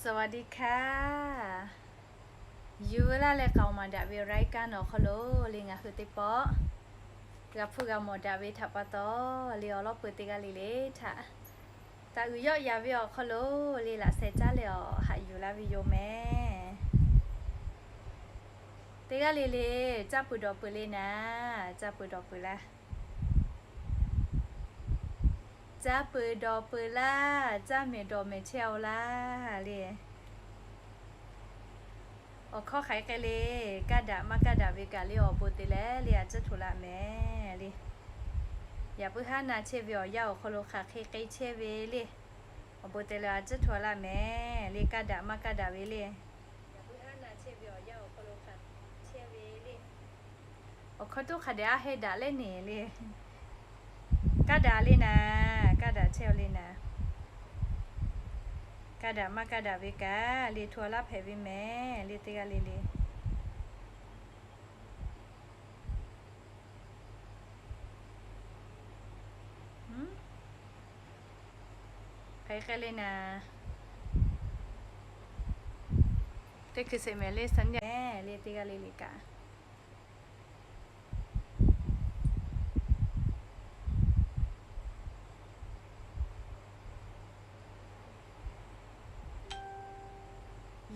สวัสดีค่ะ Yuˬ laˇ leh k'aoˍ maˍ daꞈ ve รายการ awˬ hk'aw lo le ngaˬ hui teˇ pawˆ g'a hpuˇ g'a mawˬ daꞈ ve htaꞈ pa taw le awˬ lawn peuˬ teˇ g'aˇ le le htaꞈ taˍ uiˍ yawˆ yan ve awˬ hk'aw lo le laꞈ sheh caˉ leh awˬ haꞈ yuˬ laˇ ve yoˬ mehˍ. Teˇ g'aˇ le le caˇ peuˬ dawˬ peuˬ le naˍ, caˇ peuˬ dawˬ peuˬ laˇ. Caˇ peuˬ dawˬ peuˬ laˇ, caˇ mehˍ dawˬ mehˍ chehˇ-oˆ laˇ le. Awˬ hkawˇ hk'aˬ hk'e le, kaˇ daꞈ maˇ kaˇ daꞈ ve kaꞈ le awˬ bon te leh le a ciˉ hto laˇ mehˍ le. Yaꞈ puiˉ haˉ na chehˇ ve awˬ yanˇ awˬ hk'aw lo hk'aˬ hk'e k'ai chehˇ ve le. Awˬ bon te leh a ciˉ hto laˇ mehˍ le, kaˇ daꞈ maˇ kaˇ daꞈ ve le. Yaꞈ puiˉ haˉ na chehˇ ve awˬ yanˇ awˬ hk'aw lo hk'aˬ hk'e chehˇ ve le. Awˬ hkawˇ tuˉ hk'a dehꞈ a heh daꞈ leh neˬ le. Kaˇ daꞈ le naˍ, kaˇ daꞈ chehˇ-oˆ le naˍ. Kaˇ daꞈ maˇ kaˇ daꞈ ve kaꞈ le hto laˇ hpehꞈ ve mehˍ le teˇ g'aˇ le le. Hk'aˬ hk'e le naˍ. Teˇ hkui sheˍ mehˍ le Sunday le teˇ g'aˇ le le kaꞈ.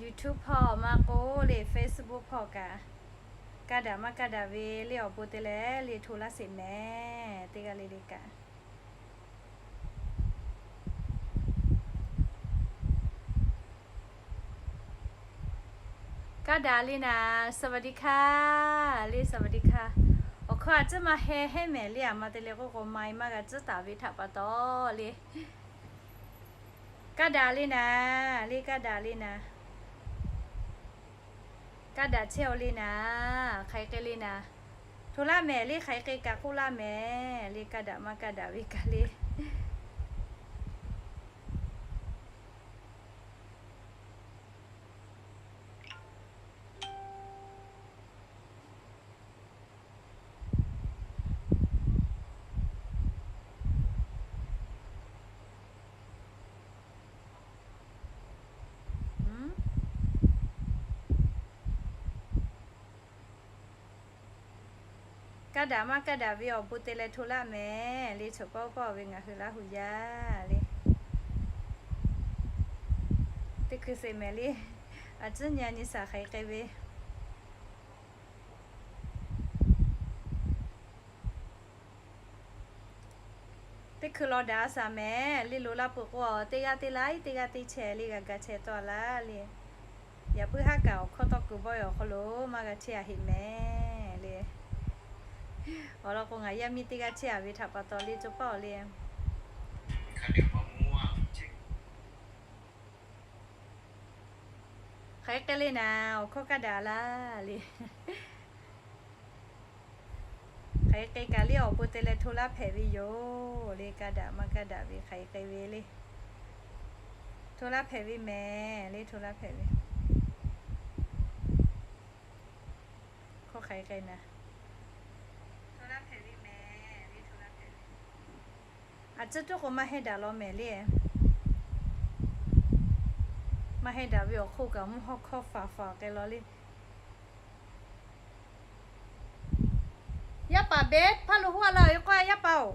YouTube hpawˇ maˇ k'oˆ le Facebook hpawˇ kaꞈ, kaˇ daꞈ maˇ kaˇ daꞈ ve le awˬ bon te leh le hto laˇ sheˍ mehˍ teˇ g'aˇ le le kaꞈ. Kaˇ daꞈ le naˍ, สวัสดีค่ะ le สวัสดีค่ะ. Awˬ hkawˇ a ciˉ maˇ heh hehˉ mehˍ le, aˬ ma te leh k'oˆ k'o ไมค์ maˇ g'a tcuhˉ taˍ ve htaꞈ pa taw le. Kaˇ daꞈ le naˍ, le kaˇ daꞈ le naˍ. Kaˇ daꞈ chehˇ-oˆ le naˍ, hk'aˬ hk'e le naˍ. Hto laˇ mehˍ le hk'aˬ hk'e kaꞈ k'oˆ laˇ mehˍ le, kaˇ daꞈ maˇ kaˇ daꞈ ve kaꞈ le. Kaˇ daꞈ maˇ kaˇ daꞈ ve awˬ bon te leh hto laˇ mehˍ le, choˬ pawˆ pawˆ ve ngaˬ hui Laˇ huˍ yaˇ le. Teˇ hkui sheˍ mehˍ le, a ciˉ nyi a nyi shaˍ hk'aˬ hk'e ve. Teˇ hkui law daꞈ a shaˍ mehˍ le, loꞈ la peuˬ k'o teˇ g'aˇ teˇ laiˉ teˇ g'aˇ teˇ chehˇ le g'a ga chehˇ tawˆ laˇ le. Yaꞈ puiˉ haˉ kaꞈ awˬ hkawˇ tawˇ kuiˬ bawˆ-e awˬ hk'aw lo maˇ g'a chehˇ a heꞈ mehˍ le. Awˬ lawn k'o ngaˬ yaˇ miˇ teˇ g'aˇ chehˇ a ve htaꞈ pa taw le cawˇ pawˆ le. Hk'aˬ hk'e le naˍ, awˬ hkawˇ kaˇ daꞈ laˇ le. Hk'aˬ hk'e kaꞈ le awˬ bon te leh hto laˇ hpehꞈ ve yoˬ le, kaˇ daꞈ maˇ kaˇ daꞈ ve hk'aˬ hk'e ve le. Hto laˇ hpehꞈ ve mehˍ le, hto laˇ hpehꞈ ve. Hkawˇ hk'aˬ hk'e naˍ. A ciˉ tuˉ k'o maˇ heh daꞈ law mehˍ le. Maˇ heh daꞈ ve awˬ hk'oˆ kaꞈ mvuhˇ hawˉ hkawˇ faˍ faˍ k'ai law le. Yaˇ paˍ Beth, hpaˇ lo huˉ a laˇ ve k'o yaˇ paˍ-oˬ.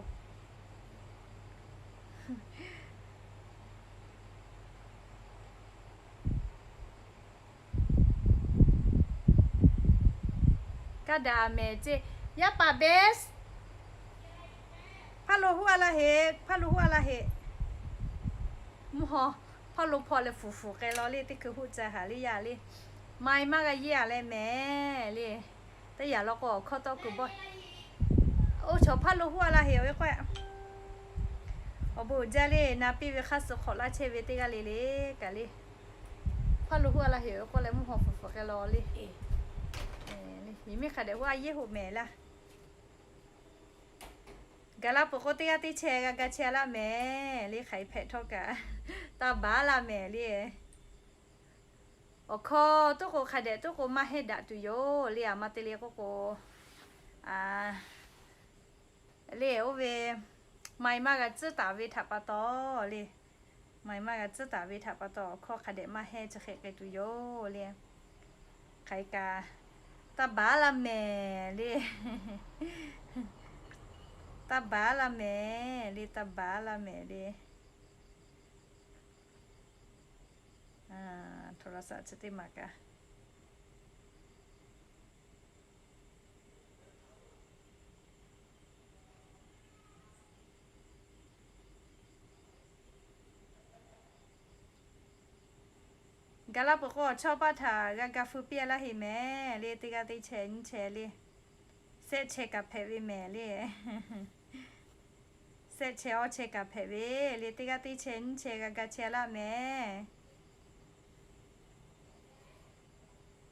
Kaˇ daꞈ mehˍ ceˇ. Yaˇ paˍ Beth, hpaˇ lo huˉ a laˇ heꞈ, hpaˇ lo huˉ a laˇ heꞈ. Mvuhˇ haw hpaˇ lo hpaw leh fuˍ fuˍ k'ai law le, teˇ hkui huˆ ca haˍ le yaˇ le. Maˇ maˇ g'a yeˇ a leh mehˍ le. Teˇ yanˇ law k'o awˬ hkawˇ tawˇ kuiˬ bawˆ. Oˇ chaw hpaˇ lo huˉ a laˇ heꞈ awˬ ve k'o, awˬ bon uiˍ jaˇ le, na piˇ ve hk'aˇ suh hk'awꞈ laˇ chehˇ ve teˇ g'aˇ le le kaꞈ le. Hpaˇ lo huˉ a laˇ heꞈ awˬ ve k'oˆ leh mvuhˇ haw fuˍ fuˍ k'ai law le. Miˬ miˇ hk'a dehꞈ huˉ a yeˇ hoꞈ mehˍ laˇ. Gaˬ la peuˬ k'o teˇ g'aˇ teˇ chehˇ g'a ga chehˇ a laˇ mehˍ le, hk'aˬ hk'e hpehꞈ htawˇ kaꞈ taˇ baˬ laˇ mehˍ le. Awˬ hkawˇ tuˉ k'o hk'a dehꞈ tuˉ k'o maˇ heh daꞈ tuˬ yoˬ le, aˬ ma te le k'oˆ k'o, le oˇ ve maˇ maˇ g'a tcuhˉ taˍ ve htaꞈ pa taw le. Maˇ maˇ g'a tcuhˉ taˍ ve htaꞈ pa taw, awˬ hkawˇ hk'a dehꞈ maˇ hehnˇ chi hk'e k'ai tuˬ yoˬ le. Hk'aˬ hk'e kaꞈ, taˇ baˬ laˇ mehˍ le. Taˇ baˬ laˇ mehˍ le, taˇ baˬ laˇ mehˍ le. โทรศัพท์ chi teˇ maˬ kaꞈ gaˬ la peuˬ k'o, awˬ chawˇ paˆ htaꞈ g'a ga feu piˇ laˇ heˆ mehˍ le. Teˇ g'aˇ teˇ chehˇ nyiˇ chehˇ le. Shehˆ chehˇ kaꞈ hpehꞈ ve mehˍ le. Shehˆ chehˇ awˇ chehˇ kaꞈ hpehꞈ ve le. Teˇ g'aˇ teˇ chehˇ nyiˇ chehˇ g'a ga chehˇ laˇ mehˍ.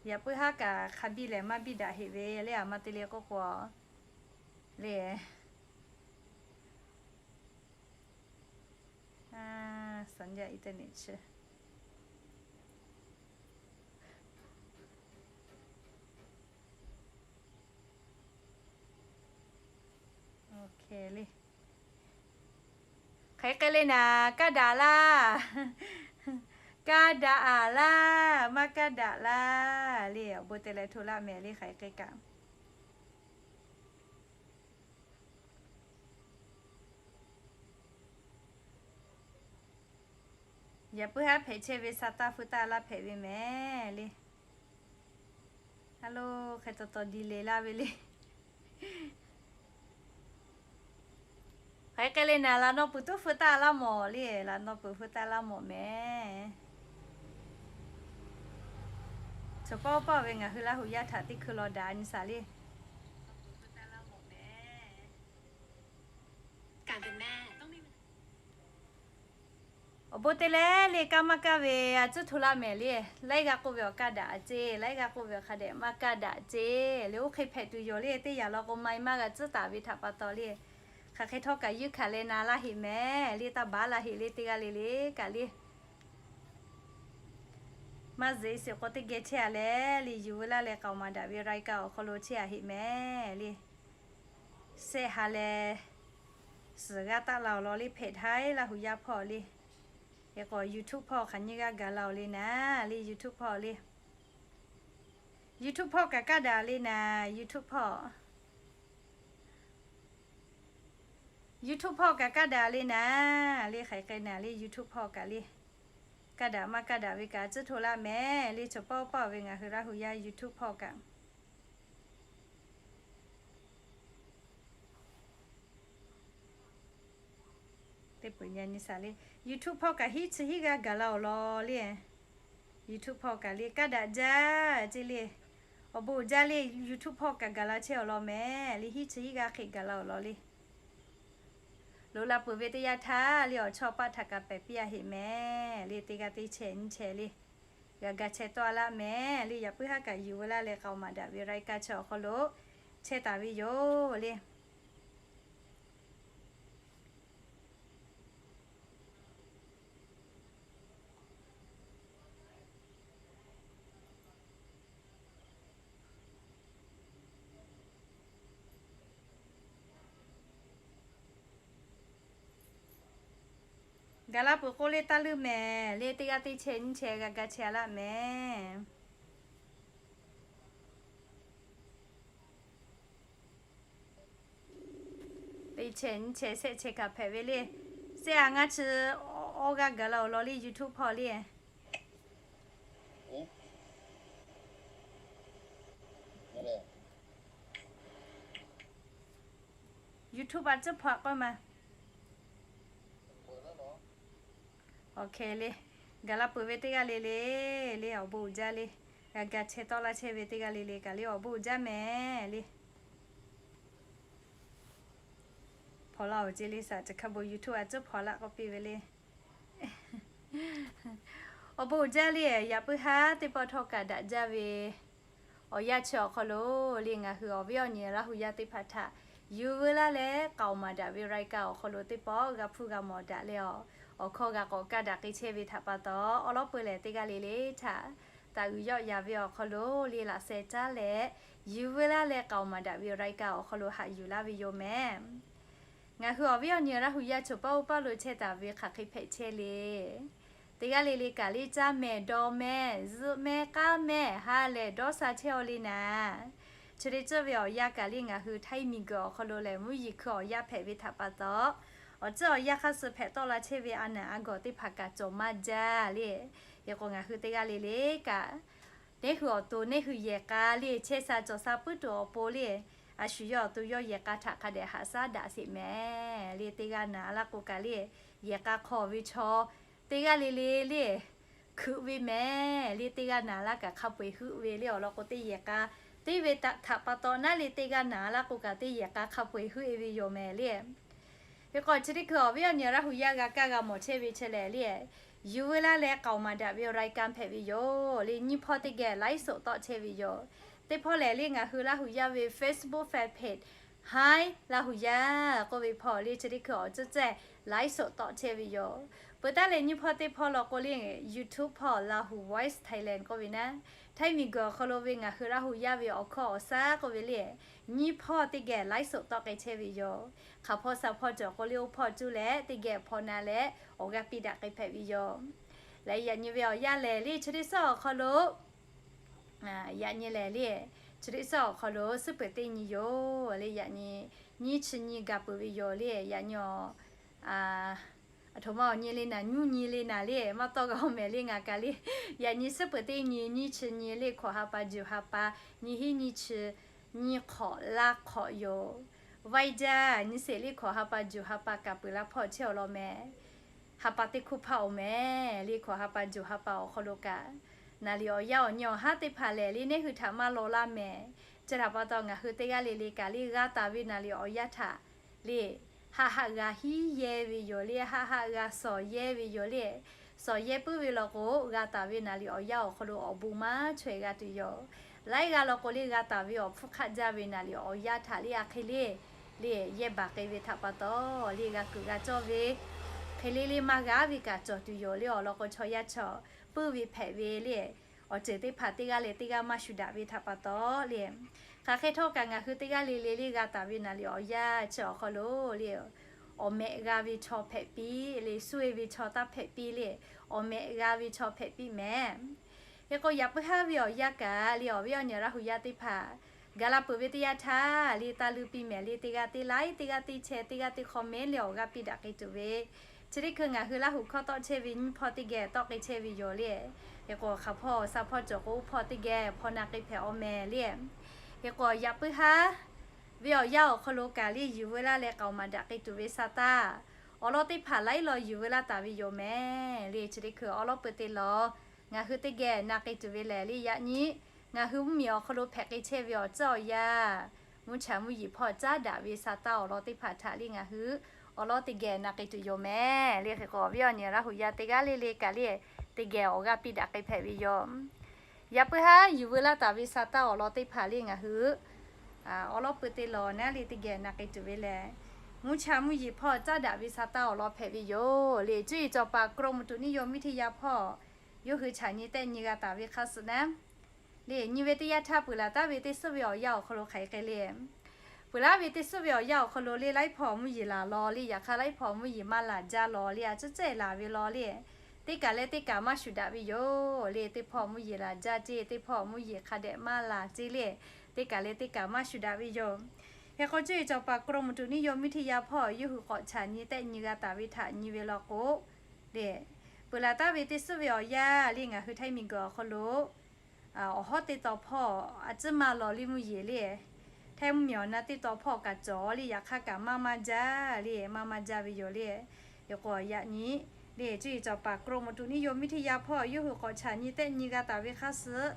Yaꞈ puiˉ haˉ kaꞈ hk'a biˇ lehˬ maˇ biˇ daꞈ heˆ ve le. A ma te le k'oˆ k'o le. สัญญาณอินเทอร์เน็ตเชื่อ โอเค le. Hk'aˬ hk'e le naˍ, kaˇ daꞈ laˇ. Kaˇ daꞈ a laˇ, maˇ kaˇ daꞈ laˇ le. Awˬ bon te leh hto laˇ mehˍ le, hk'aˬ hk'e kaꞈ. Yaꞈ puiˉ haˉ hpehꞈ chehˇ ve sa taˇ feu taˇ laˇ hpehꞈ ve mehˍ le. A lo, hk'e taw taw di le laˇ ve le. Hk'aˬ hk'e le naˍ, laꞈ naw puiˍ tuˉ feu taˇ laˇ mawˬ le, laꞈ naw puiˍ feu taˇ laˇ mawˬ mehˍ. Chaw pawˆ pawˆ ve ngaˬ hui Laˇ hu yaˇ htaꞈ teˇ hkui law daꞈ nyi shaˍ le. Awˬ bon te leh le, kaˇ maˇ kaˇ ve a tcuhˉ hto laˇ mehˍ le. Laiˉ g'aˇ k'oˆ ve awˬ kaˇ daꞈ ceˇ, laiˉ g'aˇ k'oˆ ve awˬ hk'a dehꞈ maˇ kaˇ daꞈ ceˇ le. Oˇ hk'e hpehꞈ tuˬ yoˬ le. Teˇ yanˇ law k'o, maˇ maˇ g'a tcuhˉ taˍ ve htaꞈ pa taw le, hk'aˬ hk'e htawˇ kaꞈ yuˇ hkanˍ leh na laˇ heˆ mehˍ le. Taˇ baˬ laˇ heˆ le, teˇ g'aˇ le le kaꞈ le. Maˇ zeꞈ sheˍ k'o, teˇ geh chehˇ a leh le, yuˬ veu laˇ leh k'aoˍ maˍ daꞈ ve รายการ awˬ hk'aw lo chehˇ a heˆ mehˍ le. Shehˆ ha leh suhˍ g'aˇ taˆ la awˬ lawn le, hpehꞈ htaiˉ Laˇ hu yaˇ hpawˇ le. Hk'e k'o, YouTube hpawˇ hk'aˬ nyiˇ g'aˇ gaˬ la awˬ le naˍ le, YouTube hpawˇ le. YouTube hpawˇ kaꞈ kaˇ daꞈ le naˍ, YouTube hpawˇ. YouTube hpawˇ kaꞈ kaˇ daꞈ le naˍ le, hk'aˬ hk'e naˍ le, YouTube hpawˇ kaꞈ le. Kaˇ daꞈ maˇ kaˇ daꞈ ve kaꞈ tcuhˉ hto laˇ mehˍ le. Chaw pawˆ pawˆ ve ngaˬ hui Laˇ hu yaˇ YouTube hpawˇ kaꞈ. Teˇ peuˬ nyi nyi shaˍ le. YouTube hpawˇ kaꞈ hiˉ chi hiˉ g'aˇ gaˬ la awˬ lawn le. YouTube hpawˇ kaꞈ le, kaˇ daꞈ jaˇ ceˇ le. Awˬ bon uiˍ jaˇ le, YouTube hpawˇ kaꞈ gaˬ la chehˇ awˬ lawn mehˍ le, hiˉ chi hiˉ g'aˇ hk'e gaˬ la awˬ lawn le. Loꞈ la peuˬ ve teˇ yanˇ htaˇ le, awˬ chawˇ paˆ htaꞈ kaꞈ pehˬ piˇ a heˆ mehˍ le. Teˇ g'aˇ teˇ chehˇ nyiˇ chehˇ le, g'a ga chehˇ tawˆ a laˇ mehˍ le. Yaꞈ puiˉ haˉ kaꞈ yuˬ veu laˇ leh k'aoˍ maˍ daꞈ ve รายการ chi awˬ hk'aw lo chehˇ taˍ ve yoˬ le. Gaˬ la peuˬ k'o le, taˇ leuˇ mehˍ le. Teˇ g'aˇ teˇ chehˇ nyiˇ chehˇ g'a ga chehˇ a laˇ mehˍ. Teˇ chehˇ nyiˇ chehˇ shehˆ chehˇ kaꞈ hpehꞈ ve le. Shehˆ a ngaˇ chi awˇ g'aˇ gaˬ la awˬ lawn le, YouTube hpawˇ le. YouTube a tcuhˉ hpawˇ k'oˆ ma. Awˬ hk'e le, gaˬ la peuˬ ve teˇ g'aˇ le le, le awˬ bon uiˍ jaˇ le. G'a ga chehˇ tawˆ laˇ chehˇ ve teˇ g'aˇ le le kaꞈ le, awˬ bon uiˍ jaˇ mehˍ le. Hpawˇ laˇ oˬ ceˇ le, shaˍ chi hk'a bon YouTube a tcuhˉ hpawˇ laˇ k'oˆ piˇ ve le. Awˬ bon uiˍ jaˇ le. Yaꞈ puiˉ haˉ teˇ pawˆ htawˇ kaꞈ daꞈ jaˇ ve awˬ yanˇ chi awˬ hk'aw lo le, ngaˬ hui awˬ viˉ awˬ nyi Laˇ hu yaˇ teˇ hpaˍ htaꞈ yuˬ veu laˇ leh k'aoˍ maˍ daꞈ ve รายการ awˬ hk'aw lo teˇ pawˆ g'a hpuˇ g'a mawˬ daꞈ leh, awˬ hkawˇ g'a k'awꞈ kaˇ daꞈ k'ai chehˇ ve htaꞈ pa taw, awˬ lawn peu lehˬ teˇ g'aˇ le le htaꞈ taˍ uiˍ yawˆ yaˍ ve awˬ hk'aw lo le laꞈ sheh caˉ leh, yuˬ veu laˇ leh k'aoˍ maˍ daꞈ ve รายการ awˬ hk'aw lo haꞈ yuˬ laˇ ve yoˬ mehˍ. Ngaˬ hui awˬ viˉ awˬ nyi Laˇ hu yaˇ choˬ paˇ oˇ paˇ lo chehˇ taˍ ve hk'aˬ hk'e hpehꞈ chehˇ le. Teˇ g'aˇ le le kaꞈ le caˇ mehˍ dawˇ mehˍ zuhˆ mehˍ k'aˉ mehˍ ha lehˬ dawˇ sha chehˇ aw le naˍ. Chi teˇ ceuˬ ve awˬ yanˇ kaꞈ le ngaˬ hui Htaiˇ miˬguiˬ awˬ hk'aw lo lehˬ mvuhˇ yeˬ hkui awˬ yanˇ hpehꞈ ve htaꞈ pa taw, awˬ ceuˬ awˬ yanˇ hk'aˇ suh hpehꞈ tawˆ la chehˇ ve a naˬ a gawˬ teˇ hpaˍ kaꞈ cawˬ maˇ jaˇ le. Hk'e k'o ngaˬ hui teˇ g'aˇ le le kaꞈ, neˇ hui awˬ to neˇ hui yehˬ k'a le chehˇ sha cawˬ sha puiˉ tuˬ awˬ pon le, a shu yawˇ awˬ to yawˇ yehˬ k'a htaꞈ hk'a dehꞈ haꞈ shaˉ daꞈ sheˍ mehˍ le. Teˇ g'aˇ naˍ laˇ k'o kaꞈ le, yehˬ k'a hk'aw ve chaw teˇ g'aˇ le le le hkuiꞈ ve mehˍ le. Teˇ g'aˇ naˍ laˇ kaꞈ hk'a peu-eˬ heuˆ ve le. Awˬ lawn k'o teˇ yehˬ k'a teˇ ve htaꞈ pa taw naˉ le, teˇ g'aˇ naˍ laˇ k'o kaꞈ teˇ yehˬ k'a hk'a peu-eˬ heuˆ e ve yoˬ mehˍ le. Hk'e k'o chi teˇ hkui awˬ viˉ awˬ nyi Laˇ hu yaˇ g'a kaˇ g'a mawˬ chehˇ ve chi lehˬ le, yuˬ veu laˇ leh k'aoˍ maˍ daꞈ ve รายการ hpehꞈ ve yoˬ le. Nyiˇ hpawˇ teˇ geh ไลฟ์สด tawˆ chehˇ ve yoˬ. Teˇ hpawˇ lehˬ le ngaˬ hui Laˇ hu yaˇ ve Facebook fan page Hi Laˇ hu yaˇ k'oˆ ve hpawˇ le chi teˇ hkui awˬ ceuˬ ceuˬ ไลฟ์สด tawˆ chehˇ ve yoˬ. Peuˬ taˉ leh nyiˇ hpawˇ teˇ hpawˇ law k'o le YouTube hpawˇ Laˇ hu Voice Thailand k'oˆ ve naˉ, Htaiˇ miˬguiˬ awˬ hk'aw lo ve ngaˬ hui Laˇ hu yaˇ ve awˬ hkawˇ awˬ shaˉ k'oˆ ve le, nyiˇ hpawˇ teˇ geh ไลฟ์สด tawˆ k'ai chehˇ ve yoˬ. Hk'aˬ hpawˇ shaˍ hpawˇ cawˬ k'o le oˇ hpawˇ cuˇ leh teˇ geh hpaw na leh awˬ g'aˇ piˇ daꞈ k'ai hpehꞈ ve yoˬ. Leh yaꞈ nyi ve awˬ yanˇ lehˬ le chi teˇ suhˉ awˬ hk'aw lo, yaꞈ nyi lehˬ le, chi teˇ suhˉ awˬ hk'aw lo suhˉ peuˬ teˇ nyi yoˬ le. Yaꞈ nyi nyiˇ chi nyi gaˬ peuˬ ve yoˬ le. Yaꞈ nyi aˬ htoꞈ ma awˬ nyi le naˍ, nyiˇ nyi le naˍ le maˇ tawˇ g'a mehˍ le. Ngaˬ kaꞈ le yaꞈ nyi suhˉ peuˬ teˇ nyi nyiˇ chi nyi le hkawꞈ ha pa juˬ ha pa nyi hiˉ nyiˇ chi nyi hk'awꞈ laˇ hk'awꞈ yoˬ. Vaiˇ jaˇ nyi sheˍ le hkawꞈ ha pa juˬ ha pa kaꞈ peuˬ la hpawˇ chehˇ awˬ lawn mehˍ. Ha pa teˇ hkuˇ hpaˇ oˬ mehˍ le hkawꞈ ha pa juˬ ha pa awˬ hk'aw lo kaꞈ, naˍ riˍ awˬ yanˇ awˬ nyi awˬ haˉ teˇ hpaˍ lehˬ le neˇ hui htaꞈ maˇ law laˇ mehˍ. Chi htaꞈ pa taw ngaˬ hui teˇ g'aˇ le le kaꞈ le g'a taˍ ve naˍ riˍ awˬ yanˇ htaꞈ le haˆ haˆ g'a hiˉ yehˇ ve yoˬ le, haˆ haˆ g'a shawˍ yehˇ ve yoˬ le. Shawˍ yehˇ puiˉ ve law k'o g'a taˍ ve naˍ riˍ awˬ yanˇ awˬ hk'aw lo awˬ bon maˇ chaweh g'a tuˬ yoˬ. Laiˉ g'aˇ law k'o le g'a taˍ ve awˬ hpfuhˇ hk'aˆ jaˇ ve naˍ riˍ awˬ yanˇ htaꞈ le a hk'e le le yehˇ baˬ k'ai ve htaꞈ pa taw le g'a kuiˬ g'a cawˇ ve hk'e le le maˇ g'a ve kaꞈ cawˬ tuˬ yoˬ le. Awˬ lawn k'o chaw yaˇ chaw puiˉ ve hpehꞈ ve le awˬ ceuˬ teˇ hpaˍ teˇ g'aˇ leh teˇ g'aˇ maˇ shuˍ daꞈ ve htaꞈ pa taw le, hk'aˬ hk'e htawˇ kaꞈ ngaˬ hui teˇ g'aˇ le le le g'a taˍ ve naˍ riˍ awˬ yanˇ chi awˬ hk'aw lo le awˬ mehꞈ g'a ve chaw hpehꞈ piˇ le, suh e ve chaw taˇ hpehꞈ piˇ le, awˬ mehꞈ g'a ve chaw hpehꞈ piˇ mehˍ. Hk'e k'o yaꞈ puiˉ haˉ ve awˬ yanˇ kaꞈ le awˬ viˉ awˬ nyi Laˇ hu yaˇ teˇ hpaˍ gaˬ la peuˬ ve teˇ yanˇ htaˇ le taˇ luˇ piˇ mehˍ le teˇ g'aˇ teˇ like teˇ g'aˇ teˇ share teˇ g'aˇ teˇ comment le awˬ g'aˇ piˇ daꞈ k'ai tuˬ ve chi teˇ hkui ngaˬ hui Laˇ hu hkawˇ tawˆ chehˇ ve nyiˇ hpawˇ teˇ geh tawˆ k'ai chehˇ ve yoˬ le. Hk'e k'o hk'aˬ hpawˇ shaˍ hpawˇ cawˬ k'o oˇ hpawˇ teˇ geh hpaw na k'ai hpehꞈ aw mehˍ le. Hk'e k'o yaꞈ puiˉ haˉ ve awˬ yanˇ awˬ hk'aw lo kaꞈ le yuˬ veu laˇ leh k'aoˍ maˍ daꞈ k'ai tuˬ ve sa taˇ awˬ lawn teˇ hpaˍ laiˉ law yuˬ veu laˇ taˍ ve yoˬ mehˍ le. Chi teˇ hkui awˬ lawn peuˬ te lawˬ ngaˬ hui teˇ geh na k'ai tuˬ ve lehˬ le yaꞈ nyi ngaˬ hui mvuhˇmiˬ awˬ hk'aw lo hpehꞈ k'ai chehˇ ve awˬ ceuˬ awˬ yanˇ mvuhˇ cha mvuhˇ yeˬ hpawˇ caˉ daꞈ ve sa taˇ awˬ lawn teˇ hpaˍ htaꞈ le ngaˬ hui awˬ lawn teˇ geh na k'ai tuˬ yoˬ mehˍ le. Hk'e k'o awˬ viˉ awˬ nyi Laˇ hu yaˇ teˇ g'aˇ le le kaꞈ le teˇ geh awˬ g'aˇ piˇ daꞈ k'ai hpehꞈ ve yoˬ. Yaꞈ puiˉ haˉ yuˬ veu laˇ taˍ ve sa taˇ awˬ lawn teˇ hpaˍ le ngaˬ hui awˬ lawn peuˬ te lawˬ naˉ le teˇ geh na k'ai tuˬ ve lehˬ, mvuhˇ cha mvuhˇ yeˬ hpawˇ caˉ daꞈ ve sa taˇ awˬ lawn hpehꞈ ve yoˬ le. Cuˇ yiˍ cawˬ paˍ กรมอุตุนิยมวิทยา hpawˇ yawˇ hui chaꞈ nyi tehˆ nyi g'a taˍ ve hk'a suh naˉ le nyi ve teˇ yanˇ htaˇ peuˬ laˬ taˉ ve teˇ suhˉ ve awˬ yanˇ awˬ hk'aw lo hk'aˬ hk'e le peuˬ laˇ ve teˇ suhˉ ve awˬ yanˇ awˬ hk'aw lo le laiˉ hpawˇ mvuhˇ yeˬ laˬ law le yaꞈ hk'aˇ laiˉ hpawˇ mvuhˇ yeˬ maˇ laˬ jaˇ law le a cuˉ cehˇ laˬ ve law le teˇ kaˬ leh teˇ kaˬ maˇ shuˍ daꞈ ve yoˬ le. Teˇ hpawˇ mvuhˇ yeˬ laˬ jaˇ ceˇ, teˇ hpawˇ mvuhˇ yeˬ hk'a dehꞈ maˇ laˬ ceˇ le, teˇ kaˬ leh teˇ kaˬ maˇ shuˍ daꞈ ve yoˬ. Hk'e k'o cuˇ yiˍ cawˬ paˍ กรมอุตุนิยมวิทยา hpawˇ yawˇ hui k'awꞈ chaꞈ nyi tehˆ nyi g'a taˍ ve htaꞈ nyi ve law k'o le, peuˬ laˬ taˉ ve teˇ suhˉ ve awˬ yanˇ le ngaˬ hui Htaiˇ miˬguiˬ awˬ hk'aw lo awˬ hawˉ teˇ taw hpawˇ a ciˉ maˇ law le mvuhˇ yeˬ le Htaiˇ mvuhˇmiˬ awˬ na teˇ taw hpawˇ kaꞈ cawˬ le yaꞈ hk'aˇ kaꞈ maˇ maˇ jaˇ le maˇ maˇ jaˇ ve yoˬ le. Hk'e k'o yaꞈ nyi le cuˇ yiˍ cawˬ paˍ กรมอุตุนิยมวิทยา hpawˇ yawˇ hui k'awꞈ chaꞈ nyi tehˆ nyi g'a taˍ ve hk'a suh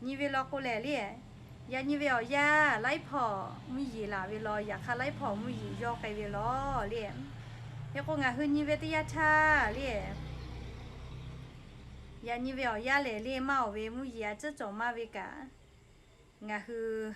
nyi ve law k'o lehˬ le, yaꞈ nyi ve awˬ yanˇ laiˉ hpawˇ mvuhˇ yeˬ laˬ ve law yaꞈ hk'aˇ laiˉ hpawˇ mvuhˇ yeˬ yawˇ k'ai ve law le. Hk'e k'o ngaˬ hui nyi ve teˇ yanˇ htaˇ le, yaꞈ nyi ve awˬ yanˇ lehˬ le maˇ awˬ ve mvuhˇ yeˬ a ciˉ cawˬ maˇ ve kaꞈ, ngaˬ hui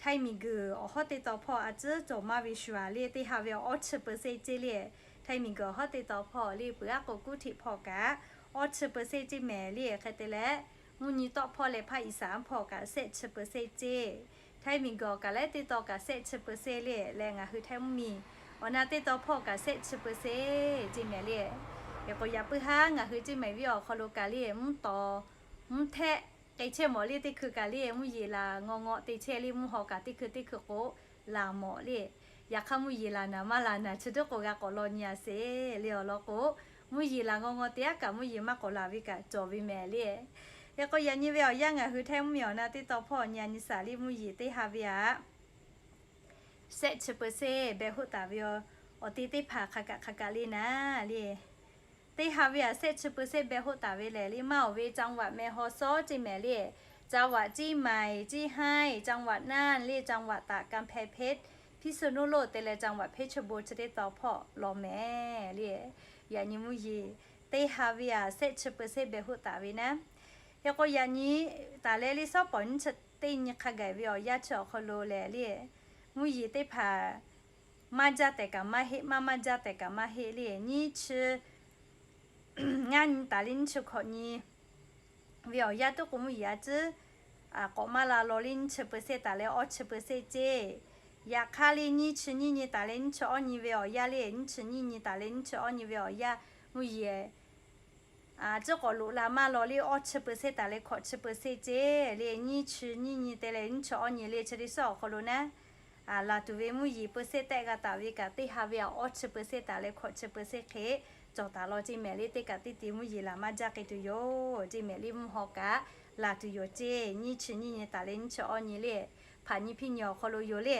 Htaiˇ miˬguiˬ awˬ hawˉ teˇ taw hpawˇ a ciˉ cawˬ maˇ ve shuˍ a le teˇ ha ve awˬ awˉ chi เปอร์เซ็นต์ ceˇ le. Htaiˇ miˬguiˬ awˬ hawˉ teˇ taw hpawˇ le peuˬ aˉ k'o kuˉ hteꞈ hpawˇ kaꞈ awˉ chi เปอร์เซ็นต์ ceˇ mehˍ le. Hk'e te leh mvuhˇ nyi tawˆ hpawˇ leh hpaˇ iˍsaˍ anˉ hpawˇ kaꞈ shehˆ chi เปอร์เซ็นต์ ceˇ. Htaiˇ miˬguiˬ awˬ kaˬ lehˉ teˇ taw kaꞈ shehˆ chi เปอร์เซ็นต์ le leh ngaˬ hui Htaiˇ mvuhˇmiˬ Awˬ na teˇ taw hpawˇ kaꞈ shehˆ chi เปอร์เซ็นต์ ceˇ mehˍ le. Hk'e k'o, yaꞈ puiˉ haˉ ngaˬ hui ceˇ mehˍ viˉ awˬ hk'aw lo kaꞈ le, mvuhˇ tawˍ mvuhˇ htehˆ k'ai chehˇ mawˬ le teˇ hkui kaꞈ le, mvuhˇ yeˬ laˬ ngaw ngaw te chehˇ le, mvuhˇ haw kaꞈ teˇ hkui teˇ hkui k'o laˬ mawˬ le. Yaꞈ hk'aˇ mvuhˇ yeˬ laˬ naˍ maˇ laˬ naˍ chi teˇ k'o g'a k'awꞈ law nyi a sheˍ le awˬ lawn k'o, mvuhˇ yeˬ laˬ ngaw ngaw te aˉ kaꞈ mvuhˇ yeˬ maˇ k'awꞈ laˬ ve kaꞈ cawˬ ve mehˍ le. Hk'e k'o, yaꞈ nyi ve awˬ yanˇ ngaˬ hui htaiˇ mvuhˇ miˬ awˬ na teˇ taw hpawˇ nyi a nyi shaˍ le, mvuhˇ yeˬ teˇ ha ve aꞈ shehˆ chi เปอร์เซ็นต์ beh hoˆ taˍ ve awˬ te teˇ hpaˍ hk'a kaꞈ hk'a kaꞈ le naˍ le. Teˇ ha ve aꞈ shehˆ chi เปอร์เซ็นต์ beh hoˆ taˍ ve lehˬ le, maˇ awˬ ve จังหวัดแม่ฮ่องสอน ceˇ mehˍ le, จังหวัดเชียงใหม่ เชียงราย จังหวัดน่าน le, จังหวัดตาก กำแพงเพชร พิษณุโลก te leh จังหวัดเพชรบูรณ์ chi teˇ taw hpawˇ law mehˍ le. Yaꞈ nyi mvuhˇ yeˬ teˇ ha ve aꞈ shehˆ chi เปอร์เซ็นต์ beh hoˆ taˍ ve naˉ. Hk'e k'o, yaꞈ nyi taˍ leh le, shawˉ pawˍ nyiˇ chi teˇ nyi hk'a gaˬ ve awˬ yanˇ chi awˬ hk'aw lo lehˬ le, mvuhˇ yeˬ teˇ hpaˍ maˇ jaˇ tehꞈ kaꞈ maˇ heˆ, maˇ maˇ jaˇ tehꞈ kaꞈ maˇ heˆ le. Nyiˇ chi ngaˇ nyi taˍ le nyiˇ chi hkawꞈ nyi ve awˬ yanˇ tuˉ k'o, mvuhˇ yeˬ a ciˉ k'awꞈ maˇ la law le, nyiˇ chi เปอร์เซ็นต์ taˍ leh awˇ chi เปอร์เซ็นต์ ceˇ. Yaꞈ hk'aˇ le, nyiˇ chi nyiˇ nyi taˍ leh nyiˇ chi awˇ nyi ve awˬ yanˇ le, nyiˇ chi nyiˇ nyi taˍ leh nyiˇ chi awˇ nyi ve awˬ yanˇ mvuhˇ yeˬ a ciˉ k'awꞈ loꞈ la maˇ law le, awˇ chi เปอร์เซ็นต์ taˍ leh hkawꞈ chi เปอร์เซ็นต์ ceˇ le. Nyiˇ chi nyiˇ nyi te leh nyiˇ chi awˇ nyi le, chi teˇ shawˉ awˬ hk'aw lo naˉ, laˬ tuˬ ve mvuhˇ yeˬ เปอร์เซ็นต์ tehˆ g'a taˍ ve kaꞈ, teˇ ha ve aꞈ awˇ chi เปอร์เซ็นต์ taˍ leh hkawꞈ chi เปอร์เซ็นต์ hk'e cawˬ taˍ law ceˇ mehˍ le. Teˇ kaꞈ teˇ te mvuhˇ yeˬ laˬ maˇ jaˇ k'ai tuˬ yoˬ ceˇ mehˍ le. Mvuhˇ haw kaꞈ laˬ tuˬ yoˬ ceˇ. Nyiˇ chi nyiˇ nyi taˍ leh nyiˇ chi awˇ nyi le, hpaˍ nyi hpiˇ nyi awˬ hk'aw lo yoˬ le.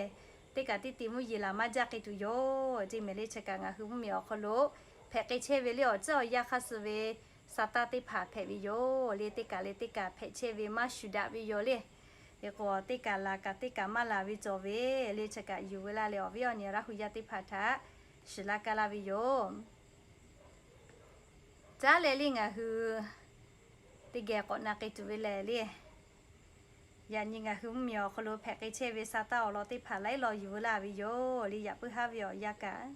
Teˇ kaꞈ teˇ te mvuhˇ yeˬ laˬ maˇ jaˇ k'ai tuˬ yoˬ ceˇ mehˍ le. Chi kaꞈ ngaˬ hui mvuhˇ miˬ awˬ hk'aw lo hpehꞈ k'ai chehˇ ve le, awˬ tcuhˉ awˬ yanˇ hk'aˇ suh ve sa taˇ teˇ hpaˍ hpehꞈ ve yoˬ le. Teˇ kaꞈ leh teˇ kaꞈ hpehꞈ chehˇ ve maˇ shuˍ daꞈ ve yoˬ le. Hk'e k'o, teˇ kaꞈ laˬ kaꞈ teˇ kaꞈ maˇ laˬ ve cawˬ ve le. Chi kaꞈ yuˬ ve laˇ leh awˬ viˉ awˬ nyi Laˇ hu yaˇ teˇ hpaˍ htaꞈ shiˍ laˇ kaˇ laˇ ve yoˬ. Caˉ leh le ngaˬ hui teˇ geh k'awꞈ na k'ai tuˬ ve lehˬ le, yaꞈ nyi ngaˬ hui mvuhˇ miˬ awˬ hk'aw lo hpehꞈ k'ai chehˇ ve sa taˇ awˬ lawn teˇ hpaˍ laiˉ law yuˬ ve laˇ ve yoˬ le. Yaꞈ puiˉ haˉ ve awˬ yanˇ kaꞈ